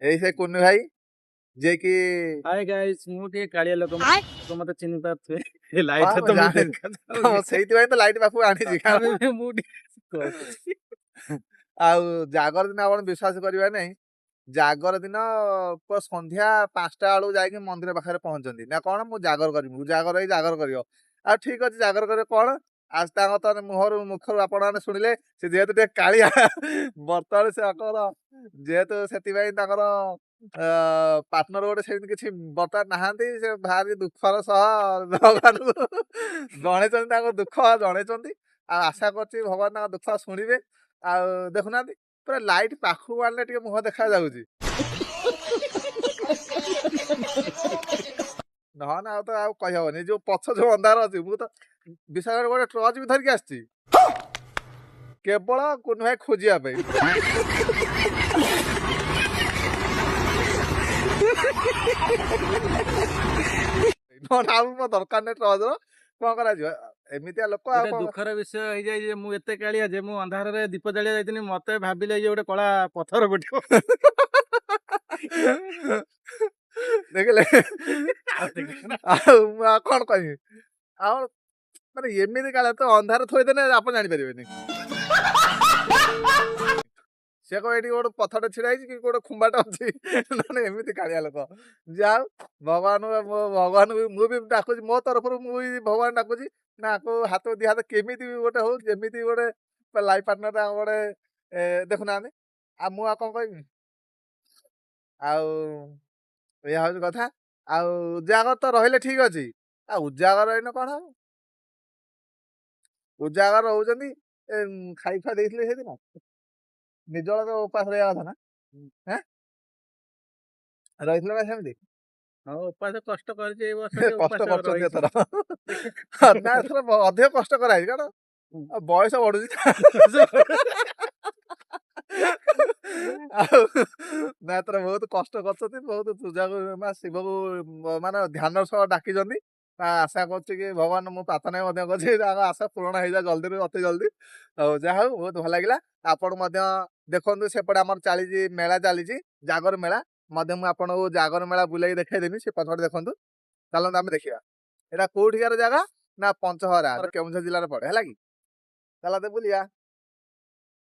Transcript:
ଏଇ ସେ କୁନି ଭାଇ ଯିଏକି ହାଏ ଗାଇସ୍, ମୁଁ ଟିକେ କାଳିଆ ଲୋକ, ମତେ ଚିହ୍ନି ପାରୁଥିବେ ଲାଇଟ୍ ହଁ, ତ ମୁଁ ଜାଣିଲି। ଦେଖାଯାଉନି। ସେଇଥିପାଇଁ ତ ଲାଇଟ୍ ପାଖକୁ ଆଣିଛି, କାରଣ ତଥାପି ବି ମୁଁ ଟିକେ କହୁଛି। ଆଉ ଜାଗର ଦିନ ଆପଣ ବିଶ୍ୱାସ କରିବେ ନାହିଁ, ଜାଗର ଦିନ ପୁରା ସନ୍ଧ୍ୟା 5ଟା ବେଳକୁ ଯାଇକି ମନ୍ଦିର ପାଖରେ ପହଞ୍ଚନ୍ତି ନା କଣ, ମୁଁ ଜାଗର କରିବି, ଜାଗର ହେଇ ଜାଗର କରିବ। ଆଉ ଠିକ ଅଛି, ଜାଗର କରିବ କଣ, ଆଜ ତାଙ୍କ ତ ମୁହଁରୁ ମୁଖରୁ ଆପଣମାନେ ଶୁଣିଲେ, ସେ ଯେହେତୁ ଟିକେ କାଳିଆ ବର୍ତ୍ତମାନ ସେ ତାଙ୍କର ଯେହେତୁ ସେଥିପାଇଁ ତାଙ୍କର ପାର୍ଟନର ଗୋଟେ ସେମିତି କିଛି ବର୍ତ୍ତମାନ ନାହାନ୍ତି। ସେ ଭାରି ଦୁଃଖର ସହ ଭଗବାନଙ୍କୁ ଜଣେଇଛନ୍ତି, ତାଙ୍କ ଦୁଃଖ ଜଣେଇଛନ୍ତି। ଆଉ ଆଶା କରୁଛି ଭଗବାନ ତାଙ୍କ ଦୁଃଖ ଶୁଣିବେ। ଆଉ ଦେଖୁନାହାନ୍ତି, ପୁରା ଲାଇଟ୍ ପାଖକୁ ଆଣିଲେ ଟିକେ ମୁହଁ ଦେଖା ଯାଉଛି, ନହେଲେ ଆଉ ତ ଆଉ କହିହବନି। ଯୋଉ ପଛ ଯୋଉ ଅନ୍ଧାର ଅଛି, ମୁଁ ତ ବିଶାଳ ଗୋଟେ ଟର୍ଚ ବି ଧରିକି ଆସିଛି କେବଳ କୁନୁ ଭାଇ ଖୋଜିବା ପାଇଁ। ନହେଲେ ଆଉ ମୋ ଦରକାର ନାହିଁ ଟର୍ଚର, କଣ କରାଯିବ ଏମିତିଆ ଲୋକ। ଆଉ ଗୋଟେ କଣ ଦୁଃଖର ବିଷୟ ହେଇଯାଇ ଯେ ମୁଁ ଏତେ କାଳିଆ ଯେ ମୁଁ ଅନ୍ଧାରରେ ଦୀପ ଜାଳିଆ ଯାଇଥିଲି, ମତେ ଭାବିଲେ ଇଏ ଗୋଟେ କଳା ପଥର ଗୋଟିଏ। ଦେଖିଲେ? ଆଉ ଦେଖିଲେ? ଆଉ ମୁଁ ଆଉ କଣ କହିବି? ଆଉ ମାନେ ଏମିତି କାଳେ ତ ଅନ୍ଧାର ଥୋଇଦେଲେ ଆପଣ ଜାଣିପାରିବେନି। ସେ କଣ ଏଠି ଗୋଟେ ପଥରଟେ ଛିଡା ହେଇଛି କି ଗୋଟେ ଖୁମ୍ବାଟେ ଅଛି? ନହେଲେ ଏମିତି କାଳିଆ ଲୋକ। ଯାହା ହଉ, ଭଗବାନ ଭଗବାନ ମୁଁ ବି ଡାକୁଛି ମୋ ତରଫରୁ, ମୁଁ ବି ଭଗବାନ ଡାକୁଛି ନା ଆକୁ ହାତ ଦି ହାତ କେମିତି ବି ଗୋଟେ ହଉ, ଯେମିତି ଗୋଟେ ଲାଇଫ ପାର୍ଟନର ଗୋଟେ ଦେଖୁନାହାନ୍ତି। ଆଉ ମୁଁ ଆଉ କଣ କହିବି? ଆଉ ଏଇଆ ହଉଛି କଥା। ଆଉ ଉଜାଗର ତ ରହିଲେ ଠିକ ଅଛି, ଆଉ ଉଜାଗର ରହିଲେ କଣ ହବ? ଉଜାଗର ରହୁଛନ୍ତି, ଖାଇ ଖୁଆ ଦେଇଥିଲେ ସେଦିନ ନିଜର ତ ଉପାସ ରହିବା କଥା ନା? ରହିଥିଲେ ନା ସେମିତି? ହଁ, ଉପାସ କଷ୍ଟ କରିଛି ଏଇ ବର୍ଷ ଟିକେ, କଷ୍ଟ ଉପାସ କରୁଛନ୍ତି ରହିଛି। ଏଥର ନା, ଏଥର ଅଧିକ କଷ୍ଟ କରାହେଇଛି, କାରଣ ବୟସ ବଢୁଛି। ଆଉ ନା, ଏଥର ବହୁତ କଷ୍ଟ କରିଛନ୍ତି, ବହୁତ ପୂଜାକୁ ମା ଶିବକୁ ମାନେ ଧ୍ୟାନ ସହ ଡାକିଛନ୍ତି। ଆଶା କରୁଛି କି ଭଗବାନ, ମୁଁ ପ୍ରାର୍ଥନା ମଧ୍ୟ କରୁଛି ତାଙ୍କ ଆଶା ପୂରଣ ହେଇଯାଏ ଜଲ୍ଦିରୁ ଅତି ଜଲ୍ଦି। ଆଉ ଯାହା ହଉ, ବହୁତ ଭଲ ଲାଗିଲା। ଆପଣ ମଧ୍ୟ ଦେଖନ୍ତୁ, ସେପଟେ ଆମର ଚାଲିଛି ମେଳା, ଚାଲିଛି ଜାଗର ମେଳା ମଧ୍ୟ। ମୁଁ ଆପଣଙ୍କୁ ଜାଗର ମେଳା ବୁଲେଇକି ଦେଖେଇଦେବି ସେ ପଛପଟେ ଦେଖନ୍ତୁ। ଚାଲନ୍ତୁ ଆମେ ଦେଖିବା ଏଇଟା କୋଉଠିକାର ଜାଗା ନା ପଞ୍ଚହରା, କେଉଁଝର ଜିଲ୍ଲାରେ ପଡେ। ହେଲା କି? ଚାଲ ତ ବୁଲିବା।